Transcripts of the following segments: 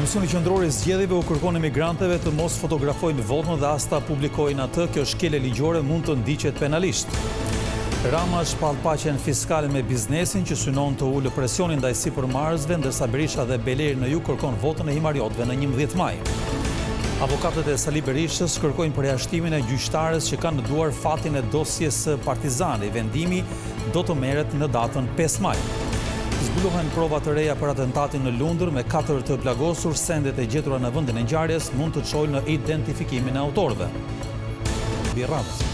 Komisioni Qendror i Zgjedhjeve u kërkon emigrantëve të mos fotografojnë votën dhe as ta publikojnë atë, kjo shkelje ligjore mund të ndiqet penalisht. Rama shpall paqen fiskale me biznesin që synon të ulë presionin ndaj sipërmarrësve, ndërsa Berisha dhe Beleri në jug kërkon votën e himarjotëve në 11 maj. Avokatët e Sali Berishës kërkojnë përjashtimin e gjyqtares që kanë në duar fatin e dosjes Partizani. Vendimi do të merret në datën 5 maj. Zbulohen prova të reja për atentatin në Lundër me 4 të plagosur, sendet e gjetura në vendin e ngjarjes mund të çojnë në identifikimin e autorëve. Birrat.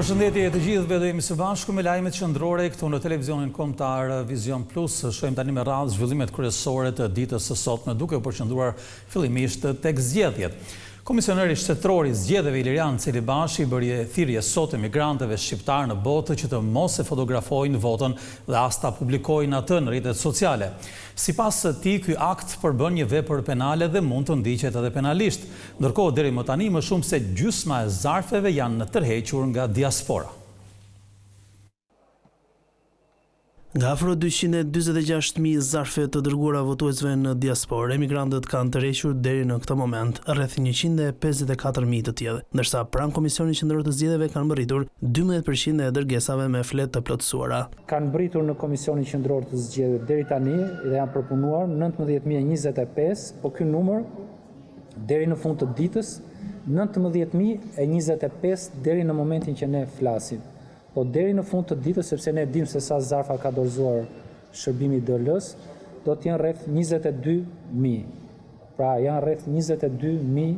Përshëndetje të gjithëve dhe jemi së bashku me lajmet qendrore këtu në televizionin kombëtar Vizion Plus. Shohim tani me radhë zhvillimet kryesore të ditës së sotme duke u përqendruar fillimisht tek zgjedhjet. Komisioneri shtetëror i zgjedhjeve Ilirian Celibashi i bëri thirrje sot emigrantëve shqiptarë në botë që të mos e fotografojnë votën dhe as ta publikojnë atë në rrjetet sociale. Sipas tij, ky akt përbën një vepër penale dhe mund të ndiqet edhe penalisht. Ndërkohë, deri më tani, më shumë se gjysma e zarfeve janë tërhequr nga diaspora. Nga afro 246.000 zarfe të dërguara votuesve në diasporë, emigrantët kanë tërhequr deri në këtë moment rreth 154.000 të tillë, ndërsa pranë Komisionit Qendror të Zgjedhjeve kanë mbërritur 12% e dërgesave me fletë të plotësuara. Kanë mbërritur në Komisionin Qendror të Zgjedhjeve deri tani dhe janë përpunuar 19.025, po ky numër deri në fund të ditës 19.025 deri në momentin që ne flasim. Po deri në fund të ditës, sepse ne dimë se sa zarfa ka dorëzuar shërbimi i DL-së, do të jenë rreth 22.000. Pra janë rreth 22.000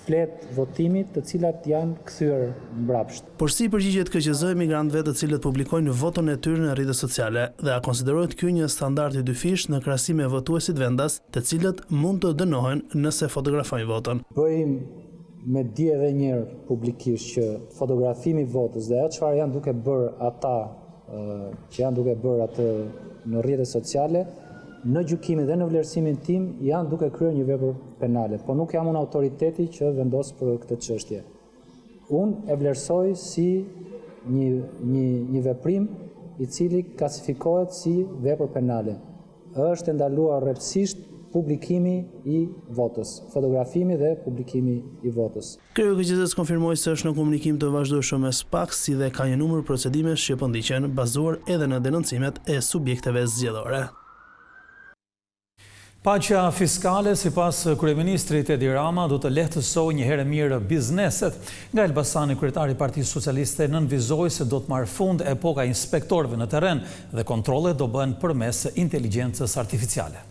fletë votimi të cilat janë kthyer mbrapsht. Por si i përgjigjet KQZ emigrantëve të cilët publikojnë votën e tyre në rrjetet sociale dhe a konsiderohet ky një standard i dyfishtë në krahasim me votuesit vendas, të cilët mund të dënohen nëse fotografojnë votën? Bëjmë me dije edhe një herë publikisht që fotografimi i votës dhe ajo çfarë janë duke bërë ata që janë duke bërë atë në rrjetet sociale, në gjykimin dhe në vlerësimin tim janë duke kryer një vepër penale, po nuk jam unë autoriteti që vendos për këtë çështje. Unë e vlerësoj si një një një veprim i cili klasifikohet si vepër penale. Është e ndaluar rreptësisht publikimi i votës, fotografimi dhe publikimi i votës. Kreu i KQZ-së konfirmoi se është në komunikim të vazhdueshëm me SPAK si dhe ka një numër procedimesh që po ndiqen, bazuar edhe në denoncimet e subjekteve zgjedhore. Paqja fiskale, sipas kryeministrit Edi Rama, do të lehtësojë një herë e mirë bizneset. Nga Elbasani, kryetari i Partisë Socialiste nënvizoi se do të marrë fund epoka e inspektorëve në terren dhe kontrollet do bëhen përmes inteligjencës artificiale.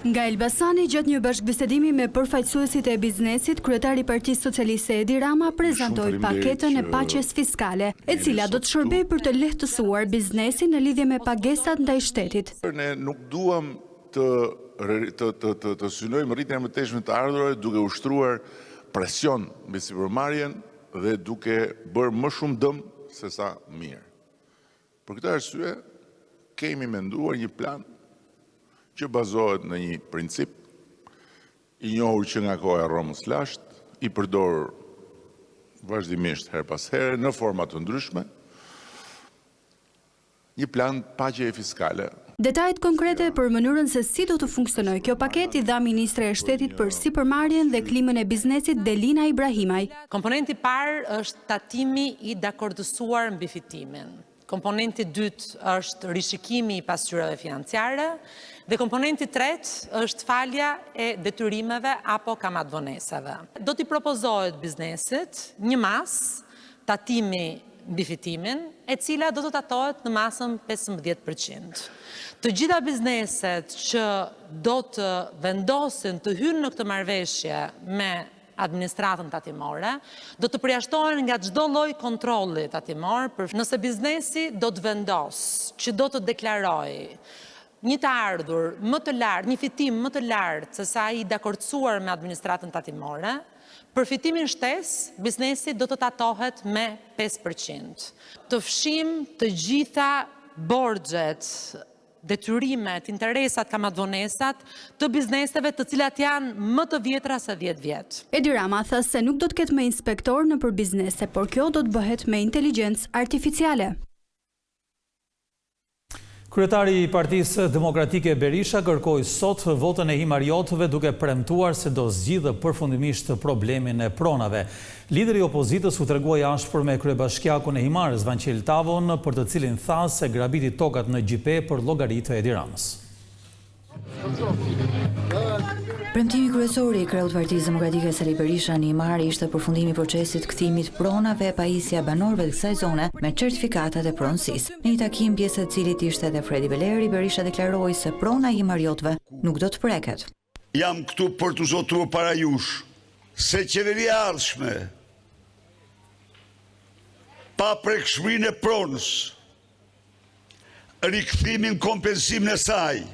Nga Elbasani, gjatë një bashkëbisedimi me përfaqësuesit e biznesit, kryetari i Partisë Socialiste Edi Rama prezantoi paketën e paqes fiskale, e cila do të shërbejë për të lehtësuar biznesin në lidhje me pagesat ndaj shtetit. Ne nuk duam të të të të të synojmë rritjen e mëtejshme të ardhurave duke ushtruar presion mbi sipërmarrjen dhe duke bërë më shumë dëm sesa mirë. Për këtë arsye, kemi menduar një plan që bazohet në një princip i njohur që nga koha e Romës lashtë, i përdorur vazhdimisht herë pas here në forma të ndryshme, një plan paqeje fiskale. Detajet konkrete për mënyrën se si do të funksionojë kjo paketë i dha ministrja e Shtetit për Sipërmarrjen dhe Klimën e Biznesit Delina Ibrahimaj. Komponenti i parë është tatimi i dakordësuar mbi fitimin. Komponenti i dytë është rishikimi i pasqyrave financiare dhe komponenti i tretë është falja e detyrimeve apo kamatëvonesave. Do t'i propozohet biznesit një masë tatimi mbi fitimin, e cila do të tatohet në masën 15%. Të gjitha bizneset që do të vendosin të hyjnë në këtë marrëveshje me administratën tatimore, do të përjashtohen nga çdo lloj kontrolli tatimor, nëse biznesi do të vendosë që do të deklarojë. një të ardhur më të lartë, një fitim më të lartë se sa ai i dakordësuar me administratën tatimore, për fitimin shtesë, biznesi do të tatohet me 5%. Të fshijmë të gjitha borxhet, detyrimet, interesat, kamatëvonesat të bizneseve të cilat janë më të vjetra se 10 vjet. Edi Rama tha se nuk do të ketë më inspektorë nëpër biznese, por kjo do të bëhet me inteligjencë artificiale. Kryetari i Partisë Demokratike Berisha kërkoi sot votën e himarjotëve duke premtuar se do zgjidhë përfundimisht problemin e pronave. Lideri i opozitës u tregua i ashpër me kryebashkiakun e Himarës, Vangjel Tavon, për të cilin tha se grabiti tokat në Gjipe për llogari të Edi Ramës. Premtimi kryesor i kreut të Partisë Demokratike Sali Berisha në Himarë ishte përfundimi i procesit të kthimit të pronave e pajisja e banorëve të kësaj zone me certifikatat e pronësisë. Në një takim pjesë e të cilit ishte edhe Fredi Beleri, Berisha deklaroi se prona e himarjotëve nuk do të preket. Jam këtu për t'u zotuar para jush se qeveria e ardhshme paprekshmërinë e pronës rikthimin kompensimin e saj,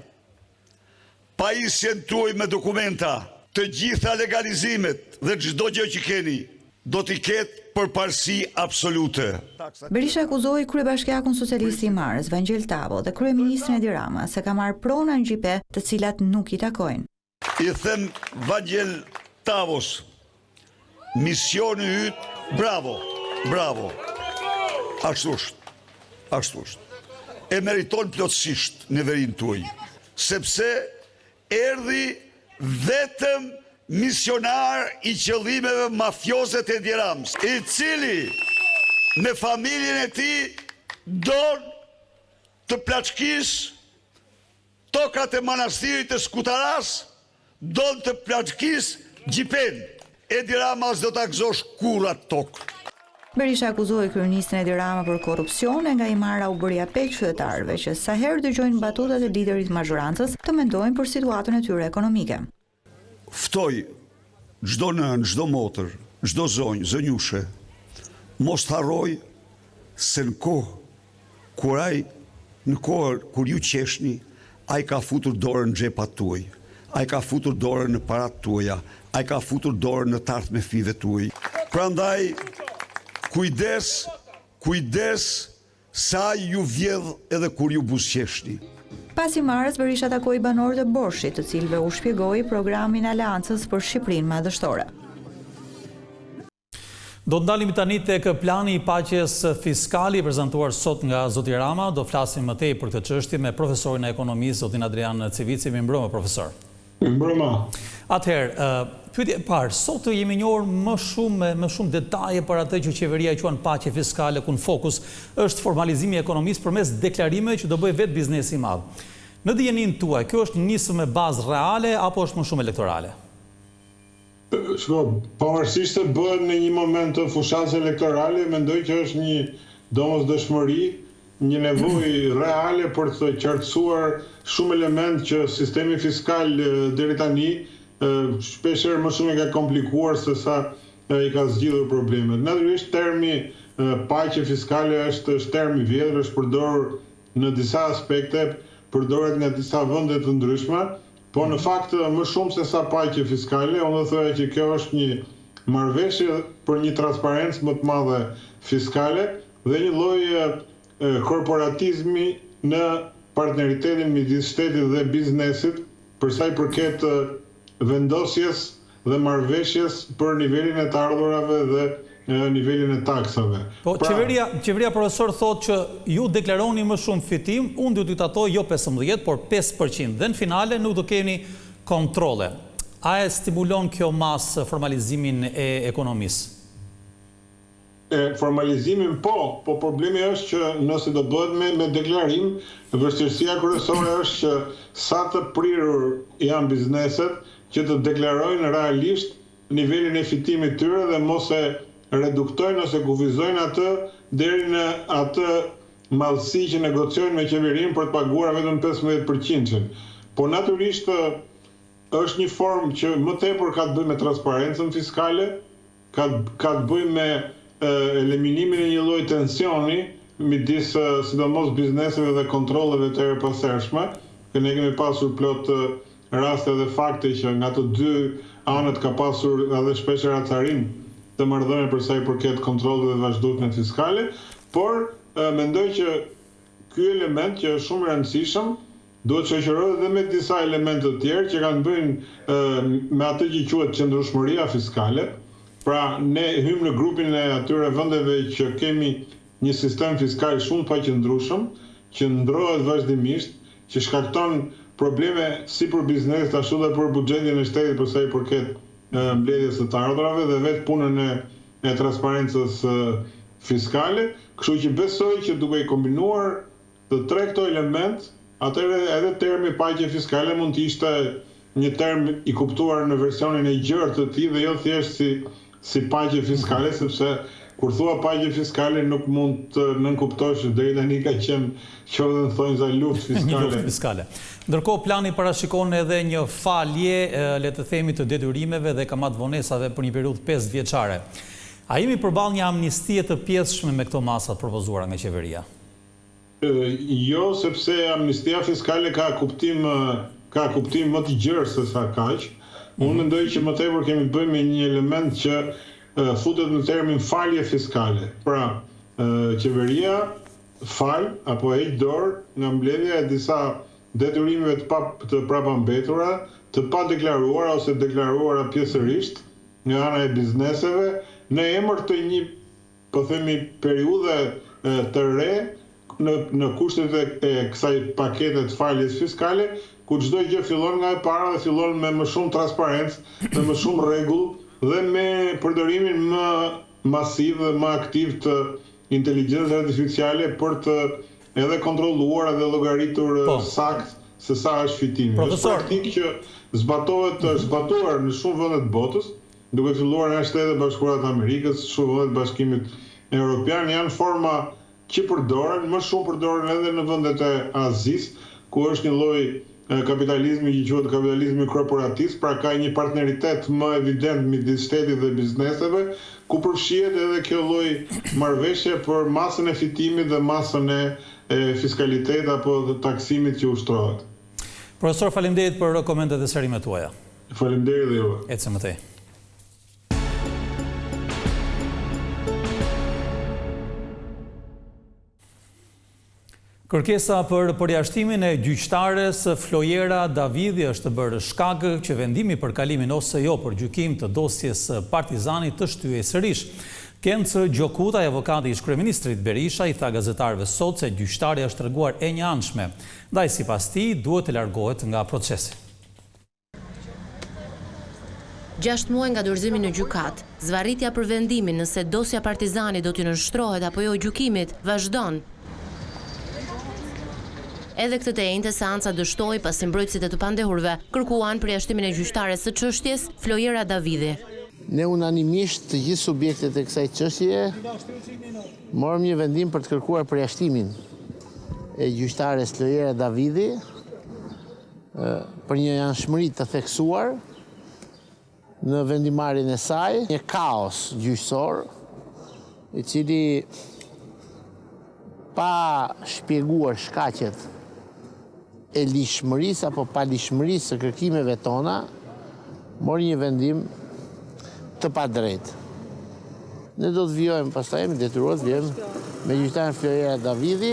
pajisjen tuaj me dokumenta, të gjitha legalizimet dhe çdo gjë që keni, do t'i ketë përparësi absolute. Berisha akuzoi kryebashkiakun socialist të Himarës, Vangjel Tavo dhe kryeministrin Edi Rama se ka marrë prona në Gjipe të cilat nuk i takojnë. I them Vangjel Tavos, misioni yt, bravo, bravo. Ashtu është, ashtu është. E meriton plotësisht neverinë tuaj, sepse erdhi vetëm misionar i qëllimeve mafioze të Edi Ramës, i cili me familjen e tij don të plaçkisë Tokat e manastirit të Skutarasë don të plaçkisë Gjipenë. Edi Rama s'do ta gëzosh kurrë atë tokë. Berisha akuzoi kryeministrin Edi Rama për korrupsion e nga Himara u bëri apel qytetarëve që sa herë dëgjojnë batutat e liderit të mazhorancës të mendojnë për situatën e tyre ekonomike. Ftoj çdo nënë, çdo motër, çdo zonjë, zonjushe, mos të harrojë se në kohë kur ai, në kohë kur ju qeshni, ai ka futur dorën në xhepat tuaj, ai ka futur dorën në paratë tuaja, ai ka futur dorën në të ardhmen e fëmijëve tuaj. Prandaj, kujdes, kujdes Se ai ju vjedh edhe kur ju buzëqeshni. Pas Himarës, Berisha takoi banorët e Borshit, të cilëve u shpjegoi programin e Aleancës për Shqipërinë Madhështore. Do të ndalemi tani tek plani i paqes fiskale i prezantuar sot nga zoti Rama. Do flasim më tej për këtë çështje me profesorin e ekonomisë, zotin Adrian Civici. Mirëmbrëma, profesor. Mirëmbrëma. Atëherë, pyetje e parë, sot jemi njohur më shumë me më shumë detaje për atë që qeveria e quan paqe fiskale ku në fokus është formalizimi i ekonomisë përmes deklarimeve që do bëjë vetë biznesi i madh. Në dijeninë tuaj, kjo është një nismë me bazë reale apo është më shumë elektorale? Shiko, pavarësisht se bëhet në një moment të fushatës elektorale, mendoj që është një domosdoshmëri një nevojë reale për të qartësuar shumë elementë që sistemi fiskal deri tani shpeshherë më shumë i ka komplikuar se sa i ka zgjidhur problemet. Natyrisht termi paqe fiskale është është term i vjetër, është përdorur në disa aspekte, përdoret nga disa vende të ndryshme, po në fakt më shumë se sa paqe fiskale, unë do thoja që kjo është një marrëveshje për një transparencë më të madhe fiskale, dhe një lloj korporatizmi në partneritetin midis shtetit dhe biznesit për sa i përket vendosjes dhe marrëveshjes për nivelin e të ardhurave dhe nivelin e taksave. Po, pra, qeveria, qeveria profesor thotë që ju deklaroni më shumë fitim, unë do t'ju tatoj jo 15, por 5% dhe në finale nuk do keni kontrolle. A e stimulon kjo masë formalizimin e ekonomisë? E formalizimin po, po problemi është që nëse do bëhet me me deklarim, vështirësia kryesore është që sa të prirur janë bizneset që të deklarojnë realisht nivelin e fitimit të tyre dhe mos e reduktojnë ose kufizojnë atë deri në atë madhësi që negociojnë me qeverinë për të paguar vetëm 15 përqindshin. Po natyrisht është një formë që më tepër ka të bëjë me transparencën fiskale, Ka ka të bëjë me eliminimin e një lloj tensioni midis sidomos bizneseve dhe kontrolleve të herëpashershme. Ne kemi pasur plot raste dhe fakte që nga të dy anët ka pasur edhe shpeshherë acarim të marrëdhënieve për sa i përket kontrolleve të vazhdueshme fiskale, por mendoj që ky element që është shumë i rëndësishëm duhet të shoqërohet edhe me disa elementë të tjerë që kanë të bëjnë me atë që quhet qëndrueshmëria fiskale. Pra, ne hyjmë në grupin e atyre vendeve që kemi një sistem fiskal shumë të paqëndrueshëm, që ndrohet vazhdimisht, që shkakton probleme si për bizneset ashtu dhe për buxhetin e shtetit për sa i përket mbledhjes së të ardhurave dhe vetë punën e e transparencës fiskale, kështu që besoj që duke i kombinuar të tre këto elementë, atëherë edhe termi paqe fiskale mund të ishte një term i kuptuar në versionin e gjerë të tij dhe jo thjesht si si paqe fiskale, sepse kur thua paqe fiskale nuk mund të nënkuptosh që deri tani ka qenë qoftë dhe në thonjëza luftë fiskale. Një luftë fiskale. Ndërkohë plani parashikon edhe një falje, le të themi, të detyrimeve dhe kamatëvonesave për një periudhë pesëvjeçare. A jemi përballë një amnistie të pjesshme me këto masa të propozuara nga qeveria? Jo, sepse amnistia fiskale ka kuptim ka kuptim më të gjerë se sa kaq. Unë mendoj që më tepër kemi të bëjmë me një element që futet në termin falje fiskale. Pra, qeveria fal apo heq dorë nga mbledhja e disa detyrimeve të pa të prapambetura, të padeklaruara ose deklaruara pjesërisht nga ana e bizneseve në emër të një po themi periudhe të re në në kushtet e, e kësaj pakete të faljes fiskale, ku çdo gjë fillon nga e para dhe fillon me më shumë transparencë, me më shumë rregull dhe me përdorimin më masiv dhe më aktiv të inteligjencës artificiale për të edhe kontrolluar edhe llogaritur po. saktë se sa është fitimi. Profesor... Është praktikë që zbatohet, është zbatuar në shumë vende të botës, Duke filluar nga Shtetet e Bashkuara të Amerikës, shumë vende të Bashkimit Europian janë forma që përdoren, më shumë përdoren edhe në vendet e Azisë, ku është një lloj kapitalizmi që quhet kapitalizmi korporatist, pra ka një partneritet më evident midis shtetit dhe bizneseve, ku përfshihet edhe kjo lloj marrëveshje për masën e fitimit dhe masën e fiskalitetit apo taksimit që ushtrohet. Profesor, faleminderit për komentet dhe sqarimet tuaja. Faleminderit dhe juve. Ecim më tej. Kërkesa për përjashtimin e gjyqtares Flojera Davidhi është bërë shkak që vendimi për kalimin ose jo për gjykim të dosjes Partizani të shtyhej sërish. Genc Gjokutaj, avokati i ish-kryeministrit Berisha, i tha gazetarëve sot se gjyqtarja është treguar e njëanshme, ndaj sipas tij duhet të largohet nga procesi. Gjashtë muaj nga dorëzimi në gjykatë, zvarritja për vendimin nëse dosja Partizani do t'i nënshtrohet apo jo gjykimit, vazhdon. Edhe këtë të enjte seanca dështoi pasi mbrojtësit e të pandehurve kërkuan përjashtimin e gjyqtares së çështjes, Flojera Davidhi. Ne unanimisht të gjithë subjektet e kësaj çështjeje morëm një vendim për të kërkuar përjashtimin e gjyqtares Flojera Davidhi, për një anshmëri të theksuar në vendimmarrjen e saj, një kaos gjyqësor, i cili pa shpjeguar shkaqet e ligjshmërisë apo paligjshmërisë së kërkimeve tona, mori një vendim të padrejtë. Ne do të vijojmë, pastaj jemi detyruar të vijojmë me gjyqtaren Flojera Davidhi,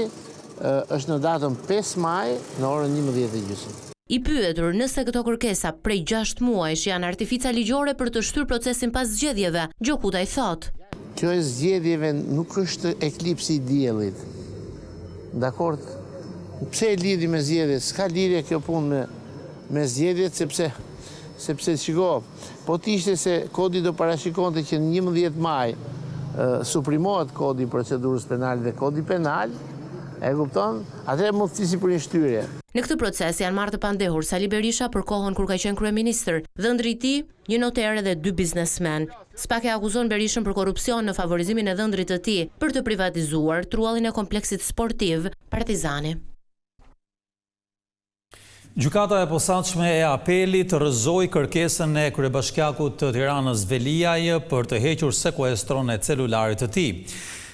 është në datën 5 maj në orën 11 e gjysmë. I pyetur nëse këto kërkesa prej gjashtë muajsh janë artifica ligjore për të shtyrë procesin pas zgjedhjeve, Gjokutaj thotë. Kjo e zgjedhjeve nuk është eklipsi i diellit. Dakord? Pse e lidhi me zgjedhjet? S'ka lidhje kjo punë me me zgjedhjet sepse sepse shiko, Po të ishte se kodi do parashikonte që në 11 maj suprimohet kodi i procedurës penale dhe kodi penal, e kupton? Atëherë mund të flisni për një shtyrje. Në këtë proces janë marrë të pandehur Sali Berisha për kohën kur ka qenë kryeministër, dhëndri i tij, një noter dhe dy biznesmenë. SPAK e akuzon Berishën për korrupsion në favorizimin e dhëndrit të tij për të privatizuar truallin e kompleksit sportiv Partizani. Gjykata e Posaçme e Apelit rrëzoi kërkesën e kryebashkiakut të Tiranës Veliaj për të hequr sekuestron e celularit të tij.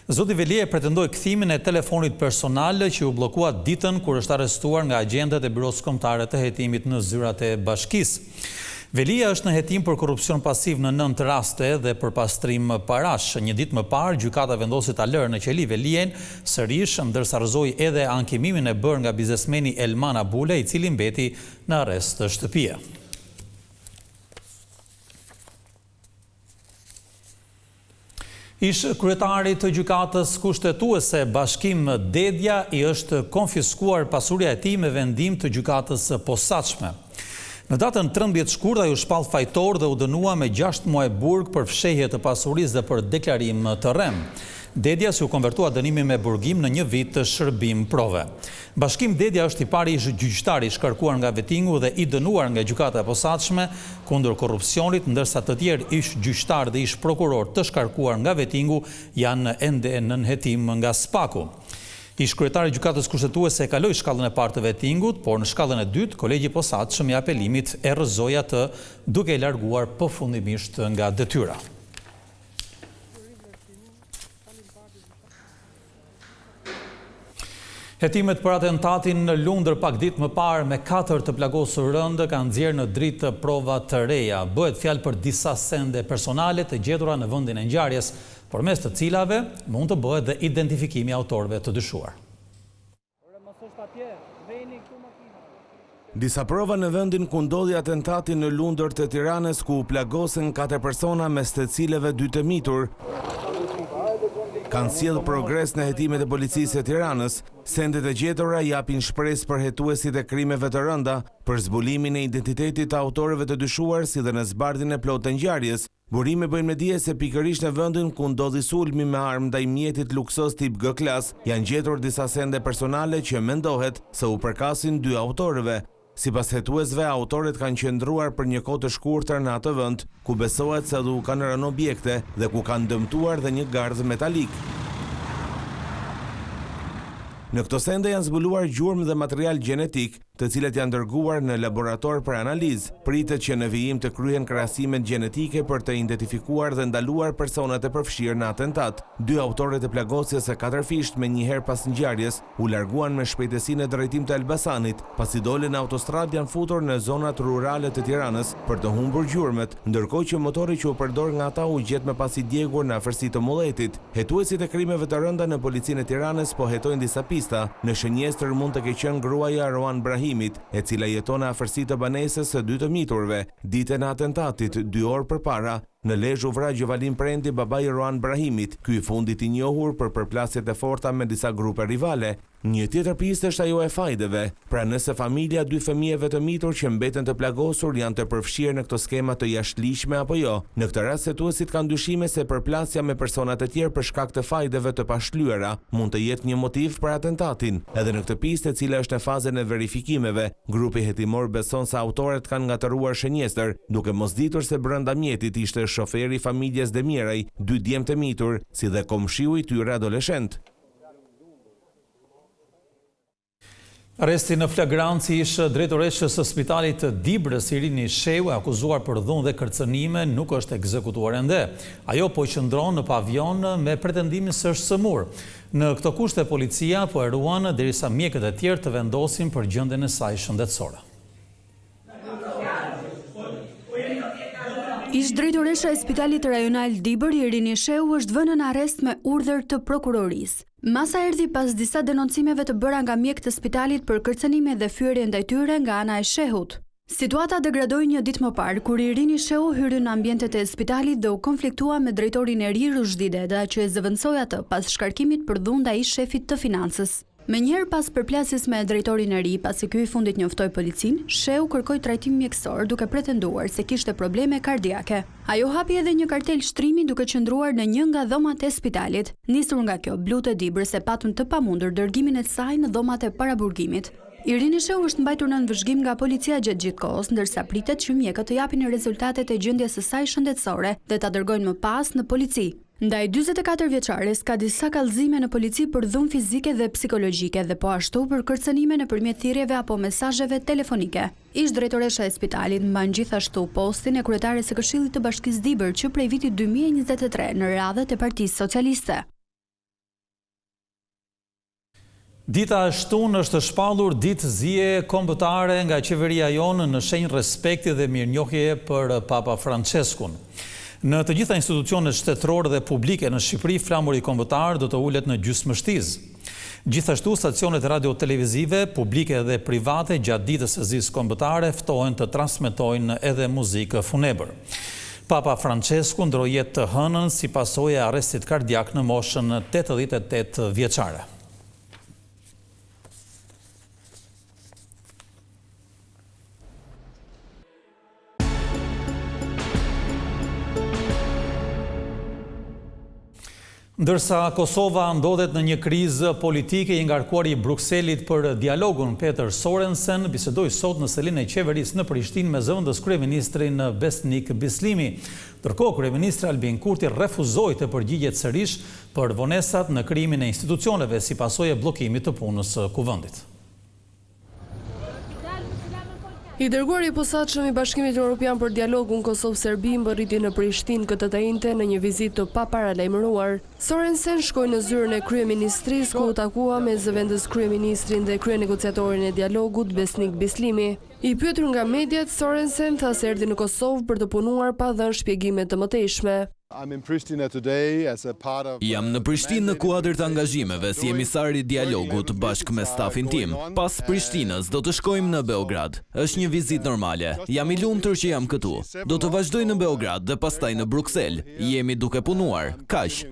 Zoti Veliaj pretendoi kthimin e telefonit personal që iu bllokua ditën kur është arrestuar nga agjentët e Byrosë Kombëtare të Hetimit në zyrat e bashkisë. Veliaj është në hetim për korrupsion pasiv në nëntë raste dhe për pastrim parash. Një ditë më parë, gjykata vendosi ta lërë në qeli Veliajn sërish, ndërsa rrëzoi edhe ankimimin e bërë nga biznesmeni Elman Abule, i cili mbeti në arrest shtëpie. Ish-kryetarit të Gjykatës Kushtetuese, Bashkim Dedja i është konfiskuar pasuria e tij me vendim të Gjykatës së Posaçme. Në datën 13 shkurt ai u shpall fajtor dhe u dënua me 6 muaj burg për fshehje të pasurisë dhe për deklarim të rremë. Dedjas iu konvertua dënimi me burgim në një vit shërbim prove. Bashkim Dedja është i pari ish-gjyqtar i shkarkuar nga vetingu dhe i dënuar nga Gjykata e Posaçme kundër korrupsionit, ndërsa të tjerë ish-gjyqtarë dhe ish-prokurorë të shkarkuar nga vetingu janë ende nën hetim nga SPAK-u. Ish-kryetari i Gjykatës Kushtetuese e kaloi shkallën e parë të vetingut, por në shkallën e dytë, Kolegji i Posaçëm i Apelimit e rrëzoi atë duke e larguar përfundimisht nga detyra. Hetimet për atentatin në Lundër pak ditë më parë me katër të plagosur rëndë kanë nxjerrë në dritë prova të reja. Bëhet fjalë për disa sende personale të gjetura në vendin e ngjarjes, përmes të cilave mund të bëhet dhe identifikimi i autorëve të dyshuar. Disa prova në vendin ku ndodhi atentati në Lundër të Tiranës ku u plagosën katër persona mes të cilëve dy të mitur, kanë sjellë progres në hetimet e Policisë së Tiranës. Sendet e gjetura japin shpresë për hetuesit e krimeve të rënda, për zbulimin e identitetit të autorëve të dyshuar si dhe në zbardhjen e plotë të ngjarjes. Burime bëjnë me dije se pikërisht në vendin ku ndodhi sulmi me armë ndaj mjetit luksoz tip G-Class janë gjetur disa sende personale që mendohet se u përkasin dy autorëve. Sipas hetuesve, autorët kanë qëndruar për një kohë të shkurtër në atë vend, ku besohet se edhe u kanë rënë objekte dhe ku kanë dëmtuar dhe një gardh metalik. Në këto sende janë zbuluar gjurmë dhe material gjenetik, të cilat janë dërguar në laborator për analizë. Pritet që në vijim të kryhen krahasimet gjenetike për të identifikuar dhe ndaluar personat e përfshirë në atentat. Dy autorët e plagosjes së katërfishtë menjëherë pas ngjarjes u larguan me shpejtësi në drejtim të Elbasanit. Pasi dolën në autostradë janë futur në zonat rurale të Tiranës për të humbur gjurmët, ndërkohë që motori që u përdor nga ata u gjet më pas i djegur në afërsi të Mulletit. Hetuesit e krimeve të rënda në Policinë e Tiranës po hetojnë disa pista. Në shënjestër mund të ketë qenë gruaja e Roan Brahimit, e cila jeton në afërsi të banesës së dy të miturve. Ditën e atentatit, dy orë përpara, në Lezhë u vra Gjovalin Prendi, babai i Roan Brahimit, ky i fundit i njohur për përplasjet e forta me disa grupe rivale. Një tjetër pistë është ajo e fajdeve, pra nëse familja e dy fëmijëve të mitur që mbeten të plagosur janë të përfshirë në këto skema të jashtëligjshme apo jo. Në këtë rast hetuesit kanë dyshime se përplasja me personat e tjerë për shkak të fajdeve të pashlyera mund të jetë një motiv për atentatin. Edhe në këtë pistë e cila është në fazën e verifikimeve, grupi hetimor beson se autorët kanë ngatërruar shënjestër, duke mos ditur se brenda mjetit ishte shoferi i familjes Demiraj, dy djemtë e mitur, si dhe komshiu i tyre adoleshent. Arresti në flagrancë i ish drejtoreshës së spitalit të Dibrës, Irini Shehu, e akuzuar për dhunë dhe kërcënime, nuk është ekzekutuar ende. Ajo po qëndron në pavion me pretendimin se është sëmurë. Në këto kushte policia po e ruan derisa mjekët e tjerë të vendosin për gjendjen e saj shëndetësore. Ish-drejtoresha e Spitalit Rajonal Dibër, Irini Shehu është vënë në arrest me urdhër të prokurorisë. Masa erdhi pas disa denoncimeve të bëra nga mjekë të spitalit për kërcënime dhe fyerje ndaj tyre nga ana e Shehut. Situata degradoi një ditë më parë, kur Irini Shehu hyri në ambientet e spitalit dhe u konfliktua me drejtorin e ri Ruzhdi Deda, që e zëvendësoi atë pas shkarkimit për dhunë ndaj ish-shefit të financës. Menjëherë pas përplasjes me drejtorin e ri, pasi ky i fundit njoftoi policinë, Shehu kërkoi trajtim mjekësor duke pretenduar se kishte probleme kardiake. Ajo hapi edhe një kartelë shtrimi duke qëndruar në një nga dhomat e spitalit. Nisur nga kjo, blutë e Dibrës e patën të pamundur dërgimin e saj në dhomat e paraburgimit. Irini Shehu është mbajtur nën vëzhgim nga policia gjatë gjithë kohës, ndërsa pritet që mjekët të japin rezultatet e gjendjes së saj shëndetësore dhe ta dërgojnë më pas në polici. Ndaj 44 vjeçares ka disa kallëzime në polici për dhunë fizike dhe psikologjike dhe po ashtu për kërcënime nëpërmjet thirrjeve apo mesazheve telefonike. Ish-drejtoresha e spitalit mban gjithashtu postin e kryetares së Këshillit të Bashkisë Dibër që prej vitit 2023 në radhët e Partisë Socialiste. Dita e shtunë është shpallur ditë zie kombëtare nga qeveria jonë në shenjë respekti dhe mirënjohjeje për Papa Françeskun. Në të gjitha institucionet shtetërore dhe publike në Shqipëri flamuri kombëtar do të ulet në gjysmështizë. Gjithashtu stacionet radiotelevizive, publike dhe private gjatë ditës së zisë kombëtare ftohen të transmetojnë edhe muzikë funebër. Papa Françesku ndërroi jetë të hënën si pasojë e arrestit kardiak në moshën 88 vjeçare. Ndërsa Kosova ndodhet në një krizë politike, i ngarkuari i Brukselit për dialogun, Peter Sorensen, bisedoi sot në selinë e qeverisë në Prishtinë me zëvendëskryeministrin Besnik Bislimi. Ndërkohë, kryeministri Albin Kurti refuzoi të përgjigjet sërish për vonesat në krijimin e institucioneve si pasojë e bllokimit të punës së Kuvendit. I dërguari i posaçëm i Bashkimit Europian për dialogun Kosovë-Serbi mbërriti në Prishtinë këtë të enjte në një vizitë të paparalajmëruar. Sorensen shkoi në zyrën e kryeministrisë ku u takua me zëvendëskryeministrin dhe kryenegociatorin e dialogut, Besnik Bislimi. I pyetur nga mediat, Sorensen tha se erdhi në Kosovë për të punuar pa dhënë shpjegime të mëtejshme. Jam në Prishtinë në kuadër të angazhimeve si emisar i dialogut bashkë me stafin tim. Pas Prishtinës do të shkojmë në Beograd. Është një vizitë normale. Jam i lumtur që jam këtu. Do të vazhdoj në Beograd dhe pastaj në Bruksel. Jemi duke punuar. Kaq.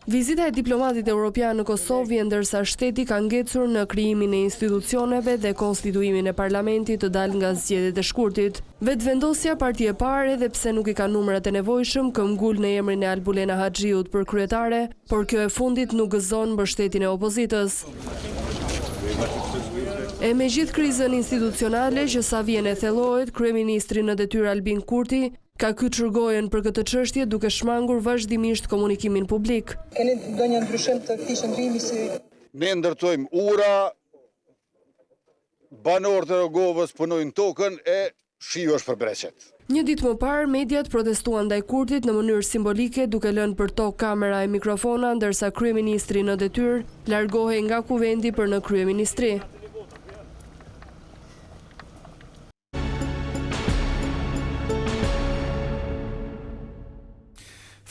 Vizita e diplomatit europian në Kosovë vjen ndërsa shteti ka ngecur në krijimin e institucioneve dhe konstituimin e parlamentit të dalë nga zgjedhjet e shkurtit. Vetëvendosja, parti e parë, edhe pse nuk i ka numrat e nevojshëm, këmbgul në emrin e Albulena Haxhiut për kryetare, por kjo e fundit nuk gëzon mbështetjen e opozitës. E megjithë krizën institucionale që sa vjen e thellohet, kryeministri në detyrë Albin Kurti Ka kyçur gojën për këtë çështje duke shmangur vazhdimisht komunikimin publik. Keni ndonjë ndryshim të këtij qëndrimi si. Ne ndërtojmë ura, banorët e Rogovës punojnë tokën e shiu është për bereqet. Një ditë më parë, mediat protestuan ndaj Kurtit në mënyrë simbolike duke lënë përtokë kamera e mikrofona ndërsa kryeministri në detyrë largohej nga Kuvendi për në kryeministri.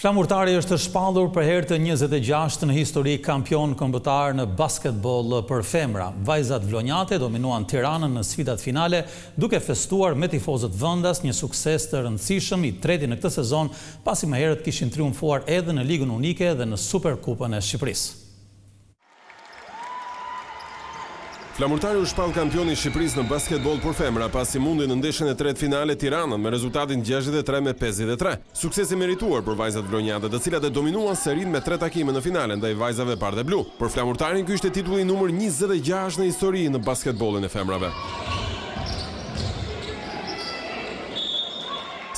Flamurtari është shpallur për herë të 26 në histori kampion kombëtar në basketboll për femra. Vajzat vlonjate dominuan Tiranën në sfidat finale, duke festuar me tifozët vendas një sukses të rëndësishëm i treti në këtë sezon, pasi më herët kishin triumfuar edhe në Ligën Unike dhe në Superkupën e Shqipërisë. Flamurtari u shpall kampion i Shqipërisë në basketboll për femra, pasi mundi në ndeshjen e tretë finale Tiranën me rezultatin 63 me 53. Sukses i merituar për vajzat vlonjate, të cilat e dominuan serinë me tre takime në finale ndaj vajzave bardheblu. Për Flamurtarin ky ishte titulli numër 26 në histori në basketbollin e femrave.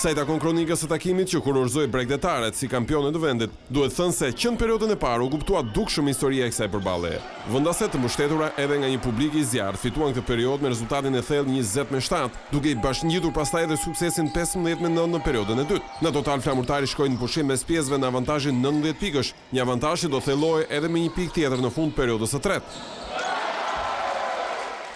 Sa i takon kronikës së takimit që kurorëzoi bregdetaret si kampione të vendit, Duhet thënë se që në periodën e parë u kuptua dukshëm historia e kësaj përballjeje. Vendaset të mbështetura edhe nga një publik i zjarrtë fituan këtë periodë me rezultatin e thellë 20 me 7, duke i bashkëngjitur pastaj edhe suksesin 15 me 9 në periodën e dytë. Në total Flamurtari shkoi në pushim mes pjesëve në avantazhin 19 pikësh, një avantazh që do thellohej edhe me një pikë tjetër në fund periodës së tretë.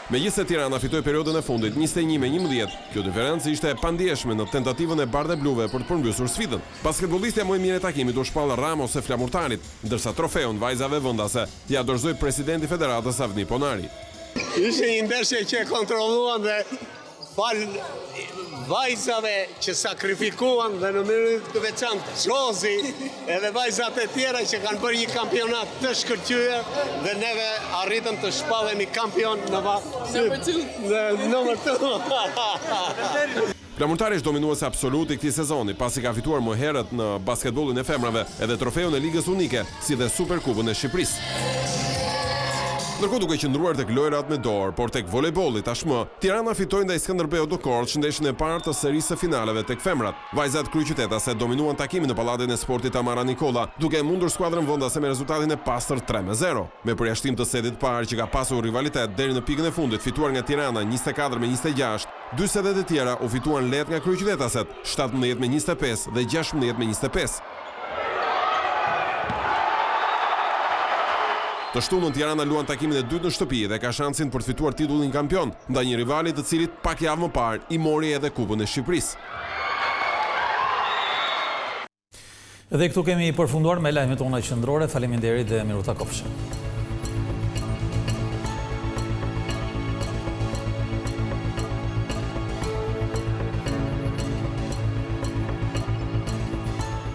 Megjithëse Tirana fitoi periodën e fundit 21 me 11, kjo diferencë ishte e pandjeshme në tentativën e bardhebluve për të përmbysur sfidën. Basketbollistja më e mirë e takimit u shpall Ramos e Flamurtarit, ndërsa trofeun vajzave vendase ia dorëzoi presidenti i Federatës Avni Ponari. Ishte një ndeshje që e kontrolluan dhe falë vajzave që sakrifikuan dhe në mënyrë të veçantë Xhozi edhe vajzat e tjera që kanë bërë një kampionat të shkëlqyer dhe neve arritëm të shpallemi kampion në number 2. Flamurtari është dominues absolut i këtij sezoni, pasi ka fituar më herët në basketbollin e femrave edhe trofeun e Ligës Unike, si dhe Superkupën e Shqipërisë. Ndërkohë duke qëndruar tek lojërat me dorë, por tek volejbolli tashmë, Tirana fitoi ndaj Skënderbeut në Korçë ndeshjen e parë të serisë së finaleve tek femrat. Vajzat kryeqytetase dominuan takimin në Pallatin e Sportit Tamara Nikolla, duke e mundur skuadrën vendase me rezultatin e pastër 3-0. Me përjashtim të setit të parë që ka pasur rivalitet deri në pikën e fundit fituar nga Tirana 24 me 26, Dy setet e tjera u fituan lehtë nga kryeqytetaset, 17 me 25 dhe 16 me 25. Të shtunën Tirana luan takimin e dytë në shtëpi dhe ka shansin për të fituar titullin kampion, ndaj një rivali të cilit pak javë më parë i mori edhe Kupën e Shqipërisë. Dhe këtu kemi përfunduar me lajmet tona qendrore. Faleminderit dhe mirutakofshim.